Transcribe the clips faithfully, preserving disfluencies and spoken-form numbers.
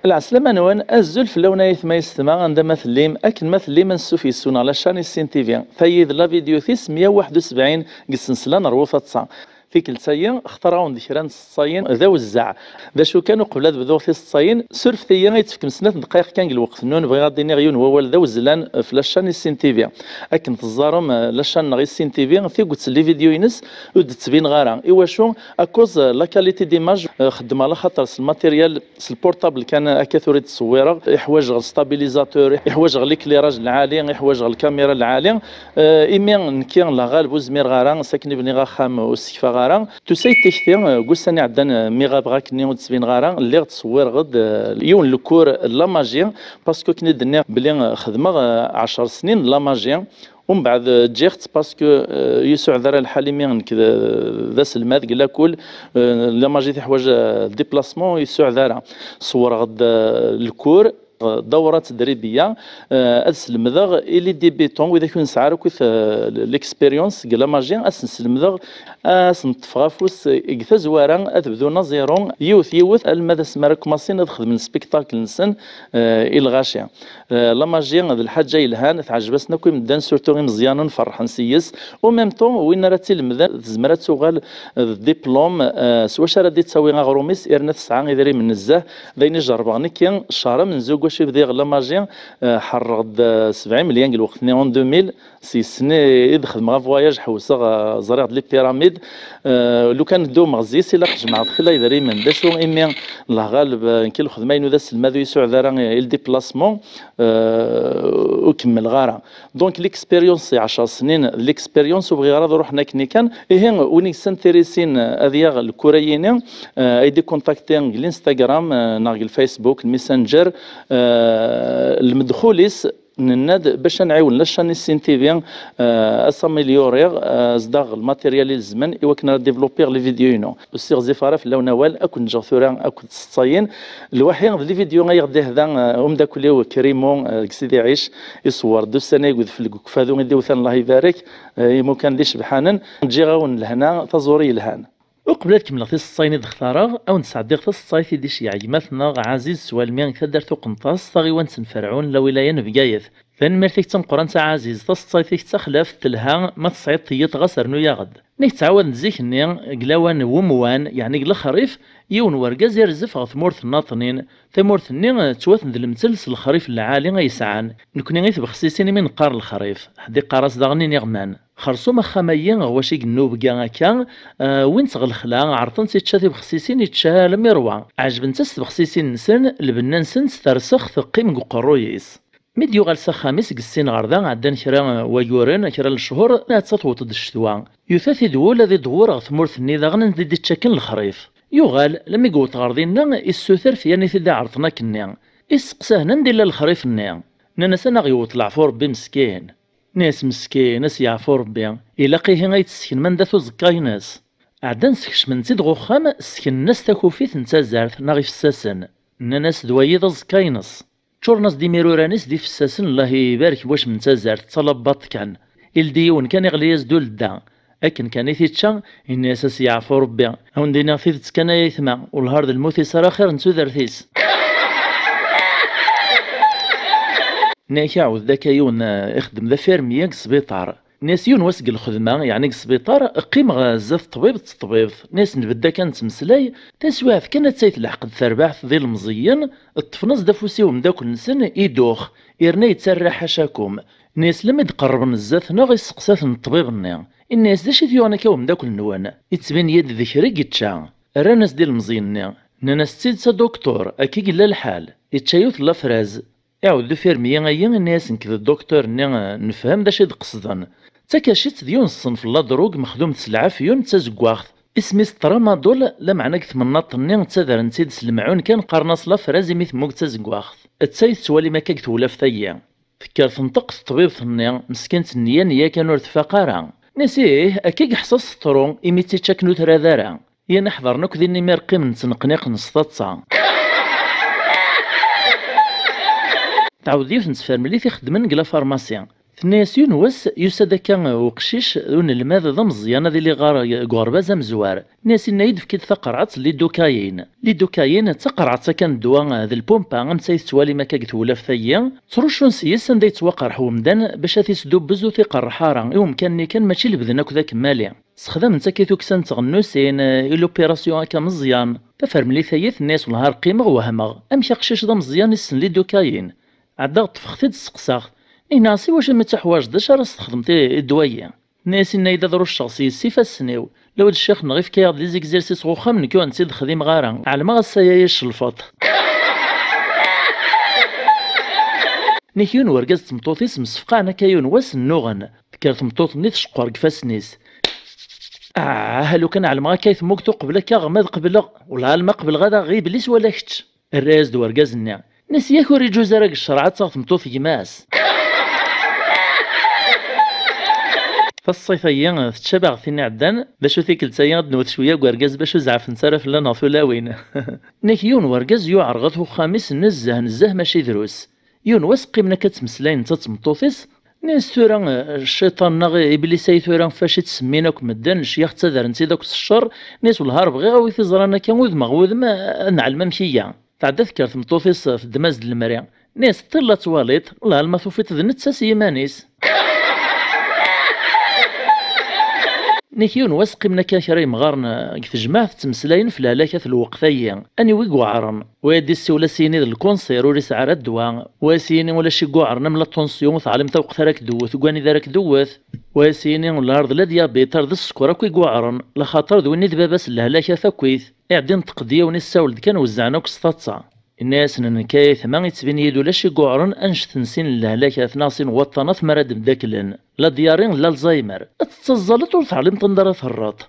Lɛeslama-nwen, azul fell-awen ay aytma yessetma, anda ma tellim, akken ma tellim, ansuf yes-wen ɣer la chaîne Issin T V. Tayi d la vidéo tis meyya u waḥed u sebɛin deg ssensla n Rwu Taḍsa. Tikkelt-ayi, xtareɣ-awen-d kra n tseḍsayin d awezzeɛ. D acu kan, uqbel ad bduɣ tiseḍsayin, surfet-iyi ad yi-d-tefkem snat ddqayeq kan deg lweqt-nwen, bɣiɣ ad d-iniɣ yiwen wawal d awezlan ɣef la chaîne Issin T V. Akken teẓẓarem, la chaîne-nneɣ Issin T V, tiget n les vidéos-ines ur d-ttbineɣ ara. Iwacu? Akkuẓ, euh, la qualité d'image, euh, xeddmeɣ la xaṭer s lmatéryal, s lportable kan akka tura i d-ttṣewwireɣ. Iḥwaǧeɣ lstabilisateur, iḥwaǧeɣ l'éclairage lɛali, iḥwaǧeɣ lkamira lɛali. Euh, imi nekki la ɣaleb ur zmireɣ ara, s akken i bniɣ axxam ur ssekfaɣ ara. Tusa-yi-d tikti, euh, deg ussan iɛeddan, euh, mi ɣabeɣ akkenni ur d-ttbineɣ ara, lliɣ ttṣewwireɣ-d, euh, yiwen le cours n la magie, parce que akken i d-nniɣ belli, euh, xedmeɣ, euh, ɛecr snin n la magie. Umbeɛd, eh, ǧǧiɣ-tt parce que, eh, ur yi-suɛed ara lḥal imi nekk d, d aselmad deg lakul, eh, la magie teḥwaǧ, eh, déplacement, ur yi-suɛed ara. Ṣewwreɣ-d, eh, le cours, eh, dawra tedribiyya, eh, ad slemdeɣ i les débutants, widak ur nesɛi ara akk, eh, l'expérience deg la magie, ad sen-slemdeɣ, ad sen-ṭṭfeɣ afus deg tazwara, ad bdun à zéro, yiwet yiwet, alma d asmi ara kmasin ad xedmen spectacle-nsen, eh, i lɣaci. Eh, la magie d lḥaǧa yelhan, teɛjeb-asen akk i medden, surtout imeẓyanen ferḥen s-yes. Au même temps, win ara tt-ilemden tezmer ad tuɣal d diplôme, eh, s wacu ara d-ittawi aɣrum-is, irna tesɛa idrimen nezzeh. D ayen i jerrbeɣ nekki, ccher amenzu deg wacu i bdiɣ la magie, eh, ḥerreɣ-d, eh, sebɛa imelyan deg lweqt-nni en deux mille, s yes-sen i d-xedmeɣ avoyage, ḥewseɣ, eh, ẓriɣ-d les pyramides. Eh, lukan ddumeɣ zzi-s, ilaq jemɛeɣ xilla idrimen. D acu imi la ɣaleb, eh, nekk lxedma-inu d aselmad ur yi-suɛed ara i le déplacement. Euh, ur kemmleɣ ara. Donc, l'expérience, c'est ɛecr snin, l'expérience, ur bɣiɣ ara ad ruḥen akken kan. Ihi, win i yessintirisin ad yaɣ le cours-ayini, euh, ad yi-d-ikontakti deg l'Instagram, euh, neɣ deg le Facebook, le Messenger, euh, lmedxul-is, nenna-d bac ad nɛiwen la chaîne Issin T V, euh, ad s'améliorer, euh, ad s-d-aɣeɣ lmatéryal ilezmen i wakken ara développiɣ les vidéos-inu. Ur ssiɣzif ara fell-awen awal, ad ken-ǧǧeɣ tura akked tseḍsayin. Lwaḥi d les vidéos ay ɣ-d-ihda, eh, umeddakel-iw Krimo, eh, deg Sidi Ɛic, iṣewwer-d ussan-agi deg udfel deg Ukeffadu i d-iwtan, Allah ibarek, eh, imukan d icebḥanen. Ǧǧiɣ-awen lehna, taẓuri yelhan. Uqbel ad kemmleɣ tiseḍsayin i d-xtareɣ, ad wen-d-sɛeddiɣ taseḍsayt i d-iceyyeɛ gma-tneɣ Ɛaziz Swalmi deg taddart Uqenṭas, taɣiwant n Ferɛun, lawilaya n Bgayet. Tanemmirt-ik d tameqqrant a Ɛaziz, taseḍsayt-ik d taxlaft, telha, ma tesɛiḍ tiyiḍ ɣas rnu-yaɣ-d. Nekk ttɛawaden-d zik-nni, deg lawan n wemwan, yeɛni deg lexrif, yiwen wergaz irezzef ɣer tmurt n Naṭnin. Tamurt-nni, eh, tettwaten d lemtel s lexrif lɛali ay sɛan. Nekni i tbexsisin imi neqqar lexrif, ḥedd iqqar-as daɣen iniɣman. Xersum axxam-ayi ɣer wacu i yennubga akka, eh, wwin-tt ɣer lexla, ɛerḍen-tt ičča tibexsisin, ičča alammi rwa. Ɛejbent-as tbexsisin-nsen, lbenna-nsent tersex teqqim deg uqerruy-is. Mi d-yuɣal s axxam-is deg ssin ɣer da, ɛeddan kra n wayyuren, kra n lecɣur, atta tewweḍ-d ccetwa. Yuta-t-id wul ad idewwer ɣer tmurt-nni daɣen anda i d-ičča akken lexrif. Yuɣal, lammi yewweḍ ɣer dinna, issuter ɣef yan i t-id-iɛerḍen akkenni. Isteqsa-ten anda illa lexrif-nni. Nnan-as ad aɣ-yewweḍ leɛfu Rebbi meskin. Nnan-as meskin, ad s-yeɛfu Rebbi. Ilaq ihi ad yi-d-tesseknem anda-t uẓekka-ines. Ɛeddan skecmen-tt-id ɣer uxxam, sseknen-as takufit n tazart neɣ ifessasen. Nnan-as d wayi d aẓekka-ines. Ččuren-as-d imiruran-is d ifessasen, Allah ibarek, n wacem n tazart, d talabbaṭ kan. Ildi yiwen kan iɣli-yas-d uledda. Akken kan i t-ičča, inna-yas ad s-yeɛfu Rebbi. Ad wen-d-iniɣ tidet kan ay aytma, wellah ar d lmut-is ara xir n tudert-is. Nnan-ak iɛawed-d akka yiwen, eh, ixeddem d afirmyi deg sbiṭar. Nnan-as yiwen wass deg lxedma, yeɛni deg sbiṭar, qqimeɣ zdat ṭṭbib d teṭbibt. Nnan-as nbedd akka nettmeslay, taswiɛt kan attay tleḥq-d terbaɛt d ilemẓiyen, ṭṭfen-as-d afus i umeddakel-nsen, idux, irna yettarra ḥacakum. Nnan-as lammi d-qerrben zdat-neɣ, isteqsa-ten ṭṭbib-nni. Inna-as d acu i t-yuɣen akka umeddakel-nwen? Ittbin-iyi-d d kra i yečča. Rran-as-d ilemẓiyen-nni. Nnan-as d tidet a duktur, akka i yella lḥal. Ičča yiwet n lafraz. Iɛawed-d ufirmyi-ayi, inna-yas nekk d dduktur-nni, eh, nefhem d acu i d-qesden. D takacit d yiwen n ṣṣenf n ladrug mexdumet s lɛafyun d tazeggaɣt. Isem-is tramadol, lameɛna deg temnaḍt-nni ttadren-tt-id s lemɛun kan, qqaren-as lafraz imi temmug d tazeggaɣt. D ta i tettwalim akka deg tewlaft-agi. Tekker tenṭeq teṭbibt-nni, meskint nniya-nni yakan ur tfaq ara. Nnan-as ih, akka i yeḥṣa s teṭru, imi tt-ičča akken ur trad ara. Yan aḥḍren akk din imir qqimen ttneqniqen s taḍsa. Tɛawed yiwet n tfermlit ixeddmen deg la pharmacie. Tenna-yas yiwen wass, yusa-d akka uqcic, d unelmad d ameẓyan ad iliɣ ɣer deg uɣerbaz amezwar. Tenna-yas, yenna-yi-d, efk-d taqerɛet n lidukayin. Lidukayin d taqerɛet akka n ddwa d lpumpa, am ta i tettwalim akka deg tewlaft-agi. Ttrucun s-yes anda yettwaqerḥ wemdan bac ad t-isdubbez ur t-iqerreḥ ara. I umkan-nni kan, mačči lebden akk d akemmali. Sexdamen-tt akka i tukksa n tɣennusin, i l'opération akka meẓyan. Tafermlit-agi tenna-yas, wellah ar qqimeɣ wehmeɣ. Amek aqcic d ameẓyan issen lidukayin? Ɛeddaɣ ṭṭfeɣ-t-id, sseqsaɣ-t. Nniɣ-as, iwacu mi tt-tuḥwaǧeḍ, d acu ara s-texdmeḍ i, i ddwa-yi? Nniɣ-as, yenna-yi-d ad rucceɣ s yes ifassen-iw. Lawa d ccix-nneɣ ifka-yaɣ-d des exercices ɣer uxxam, nekk ur nettid xdimeɣ ara. Ɛelmeɣ ass-aya yeccelfeḍ. Nek yiwen wergaz d tmeṭṭut-is msefqaɛen akka yiwen wass nnuɣen. Tekker tmeṭṭut-nni tceqqer deg ifassen-is. Ah, lukan ɛelmeɣ akka i temmugtu qbel akka ɣer ma d qebleɣ. Wellah alma qebleɣ ad aɣeɣ iblis wala kečč. Irra-yas-d wergaz-nni. Nnes yak ur iǧuz ara deg ccreɛ ad taɣ tmeṭṭut gma-s. Taṣṣayt-agi tečča-aɣ tin iɛeddan, d acu tikkelt-agi ad d-nwet cwiya deg wergaz bac ur zeɛfent ara fell-aneɣ tulawin. Nek yiwen wergaz yuɛer ɣer uxxam-is nezzeh nezzeh mačči drus. Yiwen wass qqimen akka ttmeslayen netta d tmeṭṭut-is, nnan-as tura, eh, cciṭan neɣ iblis ay tura fac i ttsemmin akk medden, lecyax ttadren-tt-id akk s ccer, nnan-as wellah ar bɣiɣ a wi t-iẓran akka udem ɣer wudem, eh, ad neɛlem amek iga. Tɛedda tekker tmeṭṭut-is, eh, teddem-as-d lemri, nnan-as ṭilla twaliḍ, wellah alma tufiḍ d netta s yiman-is. Nek yiwen wass qqimen akka kra yemɣaren, eh, deg tejmaɛt ttmeslayen f lehlakat lweqt-agi, aniwi yuɛren. Wa ad d-issiwel ad s-yini d lkunsir ur yesɛi ara ddwa, wa ad s-yini ulac i yuɛren am la tension, ur teɛlimeḍ aweqt ara k-d-tewwet, deg wanida ara k-d-tewwet, wa ad s-yini ula d la diabète ar d sskeṛ akk i yuɛren, laxaṭer d win i d baba-s n lehlakat akkit. Iɛeddi inṭeq-d yiwen, issawel-d kan wezzɛen akk s taḍsa. Inna-yasen, nekk ay aytma, yettbin-iyi-d ulac i yuɛren annect n sin n lehlakat neɣ sin n waṭṭanat mi ara d-mdaklen. La diarrhée d l'Alzheimer. Ad tettaẓẓaleḍ ur teɛlimeḍ anda ara terreḍ.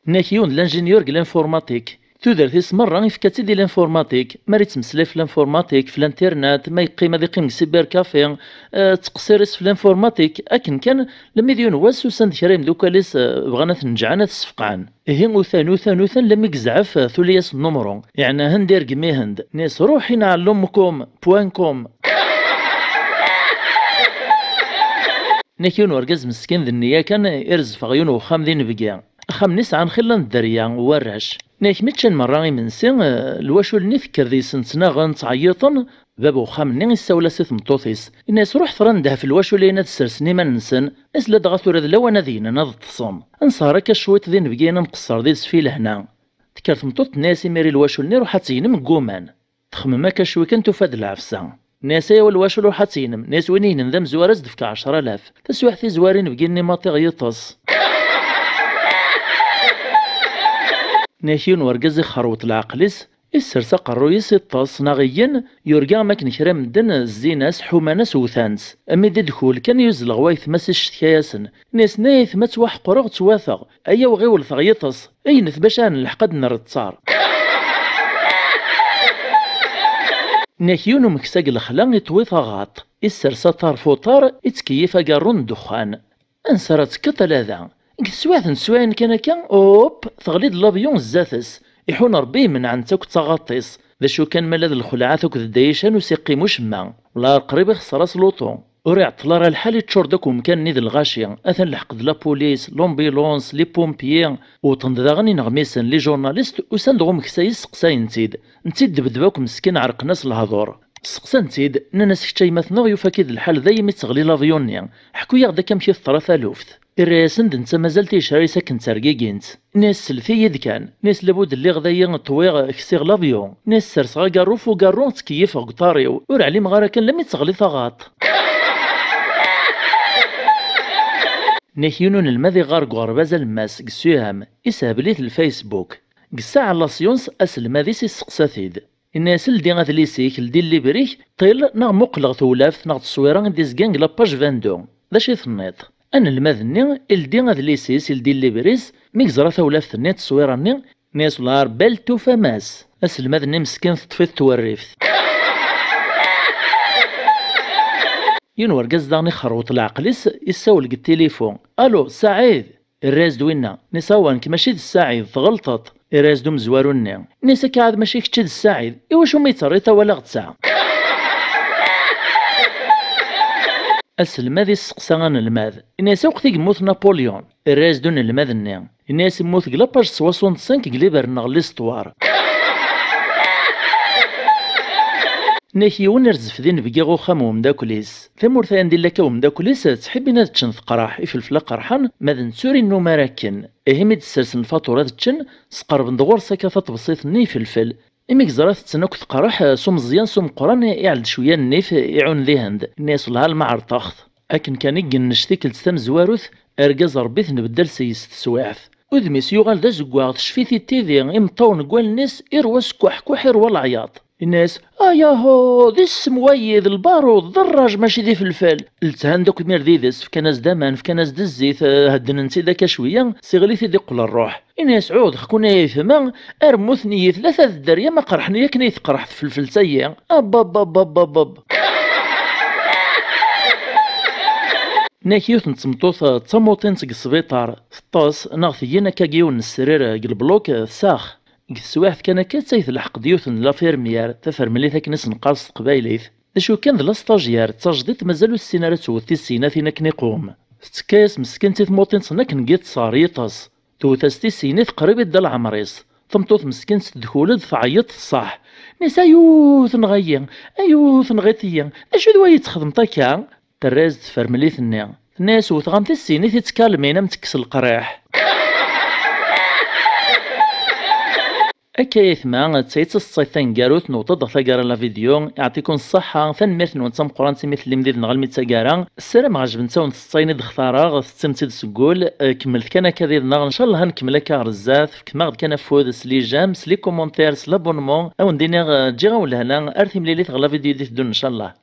Nnak yiwen d l'ingénieur deg l'informatique. Tudert-is merra ifka-tt-id i l'informatique. Mi ara yettmeslay f l'informatique, f l'internet, ma yeqqim ad iqqim deg cybercafé, eh, ttqeṣṣir-is f l'informatique. Akken kan, lemmi d yiwen wass usan-d kra yemdukal-is, eh, bɣan ad t-neǧɛen, ad t-sfeqɛen. Ihi utan, utan, utan, lemmi yezɛef, eh, tuli-yas nnumru. Yeɛna hend irgem i hend. Nnan-as, ruḥ in ɛellumkom point com. Nnak yiwen urgaz meskin d nniya kan i rezfeɣ yiwen uxxam d inebgi. Axxam-nni sɛan xilla n dderya, warrac. Nnak mi ččan merra imensi, eh, lwacul-nni tekker deg-sen ttnaɣen, ttɛeyyiṭen. Bab uxxam-nni issawel-as i tmeṭṭut-is. Inna-yas, ruḥ ɣer nnda ɣef lwacul-in ad ssersen iman-nsen. Nnan-as, ladɣa tura d lawan ad gnen ad ṭṭsen. Ad nesher akka cwiṭ d inebgi ad nqeṣṣer deg-s fi lehna. Tekker tmeṭṭut tenna-yas imir i lwacul-nni, ruḥ ad tegnem deg wuman. Texmem akka cwi kan tufa-d lɛefsa. Nnan-yas, ayaw a lwacul ruḥ ad tegnem. Nnan-yas, win ignen d amezwar ad s-d-fkeɣ ɛecra alaf. Taswiɛt tizwar inebgi-nni maṭi yeṭṭes. Nnak yiwen urgaz ixerweṭ leɛqel-is, issers aqerruy-is iṭṭes neɣ igen, yurga am akken kra medden zzin-as, ḥuman-as, wtan-tt. Am i d-idkul kan yuzzel ɣer wayetma-s iccetka-yasen. Nnan-as, ay aytma ttwaḥeqreɣ ttwateɣ, ayaw ɣiwlet ɣer yiṭes, gnet bac ad nelḥeq ad d-nerr ttaṛ. Nnak yiwen umeksa deg lexla iṭwi taɣaṭ, issers aṭar f uṭar, ittkeyyif agarru n ddexxan. Ansa ara tekkeḍ ala da? Deg teswiɛt n teswiɛin kan akka, hop, teɣli-d labyu zdat-s. Iḥun Rebbi imenɛen-tt akk d taɣaṭ-is. D acu kan ma la d lxelɛat akked dda yican ur s-iqqim ucemma. Wellah ar qrib ixṣer-as luṭu. Ur iɛeṭṭel ara lḥal, iččur-d akk umkan-nni d lɣaci. Atan lḥeq d la police, l'ambulance, les pompiers, wwḍen-d daɣen ineɣmisen, les journalistes, usan-d ɣer umeksa-is, sseqsayen-tt-id. Netta iddebdeb akk meskin, ɛerqen-as lehdur. Sseqsan-tt-id, nnan-as, kečč a gma-tneɣ, yufa-k-id lḥal dayen mi teɣli labyu-nni. Ḥku-yaɣ-d akka amek i teḍra taluft. Irra-yasen-d netta mazal ticra-is akken ttergigint. Nnan-as, slet-iyi-d kan. Nnan-as, labud lliɣ dayi ṭwiɣ, ksiɣ labyu. Nnan-as, serseɣ agarru f ugarru, ttkeyyifeɣ deg uṭar-iw. Ur ɛlimeɣ ara kan lammi d-teɣli taɣaṭ. Nnak yiwen unelmad iɣɣar deg uɣerbaz alemmas, deg Suham, ishebl-it lFacebook. Deg ssaɛa n la science, aselmad-is isseqsa-t-id. Inna-yas, ldi adlis-ik, ldi llibre-k, ṭil neɣ muqel ɣer tewlaft neɣ tteswira i d-izgan deg la page vingt-deux. D acu i tenniḍ? Anelmad-nni ildi adlis-is, ildi llibre-s, mi yeẓra tawlaft-nni, tteswira-nni, nnan-yas, wellah ar bal tufam-as. Aselmad-nni meskin teṭṭef-it twerrift. Yiwen wergaz daɣen ixerweṭ leɛqel-is, issawel deg tilifu. Alo, Saɛid! Irra-yas-d winna, nnan-as, awa, nekk mačči d Saɛid, tɣelṭeḍ. Irra-yas-d umezwaru-nni, nnan-as, akka ɛad mačči kečč i d Saɛid, iwacu ma yetterriṭ awal aɣ-d-tesɛa? Aselmad yesteqsa anelmad, yenna-yas: "Aweqt i yemmut Napoléon?" Irra-yas-d unelmad-nni, yenna-yas: "Yemmut deg la page soixante-cinq deg liber-nneɣ n l'histoire." Nnak yiwen irzef din bgiɣ uxxam n umeddakel-is. Tamurt-a anda illa akka umeddakel-is, ttḥibbin ad ččen teqraḥ, ifelfel aqerḥan, ma d netta ur innum ara akken. Ihi mi d-ssersen lfaṭur ad ččen, sqerben-d ɣur-s akka taṭebsit-nni ifelfel. Imi yeẓra tetten akk teqraḥ, s umeẓyan s umeqqran, iɛell-d cwiya n nnif, iɛun dihen-d. Inna-yas: "Wellah alma ɛerṭaɣ-t." Akken kan i yennec tikkelt tamezwarut, argaz Ṛebbi tenbeddal seg-s teswiɛt. Udem-is yuɣal d azeggaɣ, tecfi-t-id tidi, imeṭṭawen deg wallen-is, irwa askuḥkuḥ, irwa leɛyaḍ. Inna-yas: "Ayaho, d issem wayi, d lbaruḍ, d rraj, mačči d ifelfel." Lthan-d akk imir d ides, fkan-as-d aman, fkan-as-d zzit, eh, heddnen-tt-id akka cwiya, siɣli-t-id iqqel rruḥ. Inna-yas: "Ɛuhdeɣ-ken ay aytma, ar mmuten-iyi tlata d dderya ma qerḥen-iyi akken ay teqreḥ tfelfelt-ayi." Abababababb. Nnak yiwet n tmeṭṭut, eh, d tamuṭint deg sbiṭar, teṭṭes, neɣ teggen akka deg yiwen n srir, eh, deg lebluk, eh, tsax. Deg teswiɛt kan akka, ttay telḥeq-d yiwet n lafirmyar, tafermlit akken i s-neqqar s teqbaylit. D acu kan, d la stagiaire, d tajdiṭ, mazal ur tessin ara ad tewwet tissegnatin akken iqum. Tettekka-yas meskint i tmuṭint-nni akken deg yiṭṭes ɣer yiṭṭes. Tewwet-as tissegnit qrib i dda leɛmer-is. Tameṭṭut meskint tedkul-d, tɛeyyeḍ, tṣaḥ. Nni-as: "Ayuu, tenɣa-yi! Ayuu, tenɣiḍ-iyi! D acu d wayi txedmeḍ akka?" Terra-yas-d tfermlit-nni. Tenna-yas: "Wteɣ-am tissegnit i ttkalmin am tekkes leqriḥ." Akka ay atma, d tayi i d taseḍsayt taneggarut, newweḍ-d ɣer taggara n la vidéo. Yeɛṭikum ṣṣeḥḥa, tanemmirt-nwen d tameqqrant imi tellim did-neɣ almi d taggara. Ssarameɣ ɛejbent-awen tseḍsayin i d-xtareɣ, tettremt-id seg wul. Eh, kemmlet kan akka did-neɣ, ncallah ad nkemmel akka ɣer zdat. Fkem-aɣ-d kan afud s les j'aime, s les commentaires, s l'abonnement. Ad wen-d-iniɣ, eh, ǧǧiɣ-awen lehna, ar timlilit ɣer la vidéo i d-iteddun ncallah.